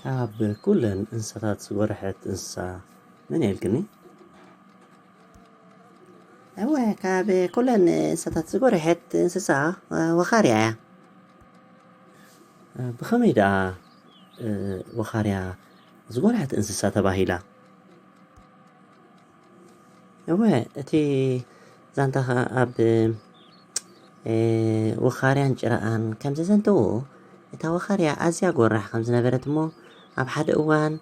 ካብ ኩለን እንስሳታት ዝጎርሐት እንስሳ መን እያ ኢልክኒ? እወ፣ ካብ ኩለን እንስሳታት ዝጎርሐት እንስሳ፣ እ፣ ወኻርያ እያ። እ፣ ብኸመይ ደኣ፣ እ፣ ወኻርያ ዝጎርሐት እንስሳ ተባሂላ? እወ፣ እቲ ዛንታ ኸኣ ኣብ፣ እ፣ ወኻርያን ጭራኣን ከም ዘዘንተዎ፣ እታ ወኻርያ ኣዝያ ጎራሕ ከም ዝነበረት እሞ፣ ኣብ ሓደ እዋን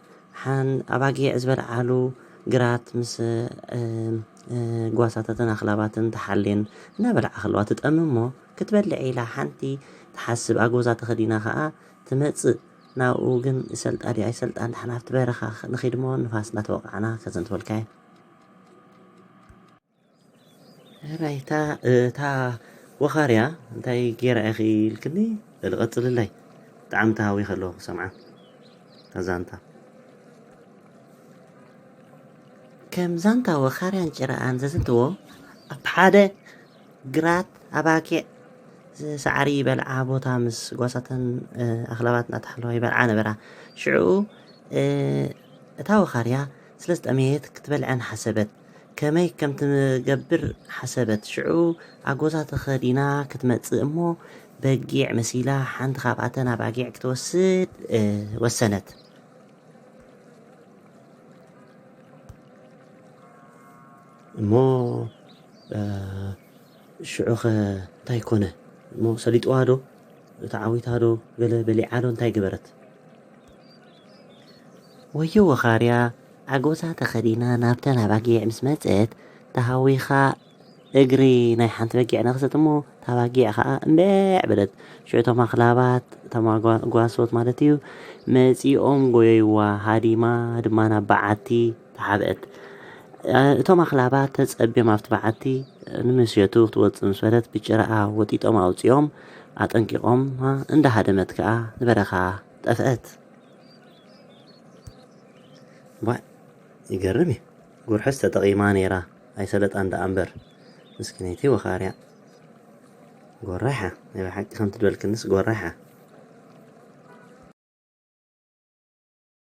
ሓን ኣባጊዕ ዝበልዓሉ ግራት ምስ፣ እ፣ እ፣ ጓሳታትን ኣኽላባትን ተሓልየን እናበልዓ ከለዋ ትጠሚ እሞ፣ ክትበልዕ ኢላ ሓንቲ ትሓስብ ኣጎዛ ተኸዲና ኸኣ ትመጽእ። ናብኡ ግን ይሰልጣ ድዩ ኣይሰልጣን፣ ደሓን ኣብቲ በረኻ ንኺድ እሞ ንፋስ እናተወቃዕና ከዘንትወልካ እየ። ሕራይ፣ እታ፣ እታ ወኻርያ እንታይ ገይራ ኢኺ ኢልክኒ? በሊ ቀጽልለይ። ብጣዕሚ ተሃዊኸ ኣለኹ ክሰምዓ እታ ዛንታ። ከም ዛንታ ወኻርያን ጭራኣን ዘዘንትዎ፣ ኣብ ሓደ ግራት ኣባጊዕ ሳዕሪ ይበልዓ ቦታ ምስ ጓሳተን፣ እ፣ ኣኽላባት እናተሓለዋ ይበልዓ ነበራ። ሽዑ፣ እ፣ እታ ወኻርያ ስለ ዝጠመየት ክትበልዐን ሓሰበት። ከመይ ከም ትገብር ሓሰበት። ሽዑ ኣጎዛ ተኸዲና ክትመጽእ እሞ በጊዕ መሲላ ሓንቲ ካብኣተን ኣባጊዕ ክትወስድ፣ እ፣ ወሰነት። እሞ፣ እ፣ ሽዑኸ እንታይ ኮነ? እሞ ሰሊጥዋ ዶ? ተዓዊታ ዶ? ገለ በሊዓ ዶ? እንታይ ገበረት? ወዮ ወኻርያ ኣጎዛ ተኸዲና ናብተን ኣባጊዕ ምስ መጸት፣ ተሃዊኻ እግሪ ናይ ሓንቲ በጊዕ ነኽሰት እሞ፣ እታ በጊዕ ኸኣ እምቤዕ በለት። ሽዑ እቶም ኣኽላባት፣ እቶም ኣጓ-፣ ጓሶት ማለት እዩ፣ መጺኦም ጎየይዋ፣ ሃዲማ ድማ ናብ በዓቲ ተሓብአት። እ፣ እቶም ኣኽላባት ተጸብዮም ኣብቲ በዓቲ ንምሸቱ ክትወጽእ ምስ በለት፣ ብጭራኣ ወጢጦም ኣውጺኦም፣ ኣጠንቂቖማ፣ እንዳሃደመት ከኣ ንበረኻ ጠፍአት። ዋ፣ ይገርም እዩ። ጉርሕስ ተጠቒማ ነይራ፣ ኣይሰለጣን ደኣ እምበር። ምስኪነይቲ ወኻርያ። ጎራሓ፣ ናይ ብሓቂ ከምቲ ድበልክንስ ጎራሓ።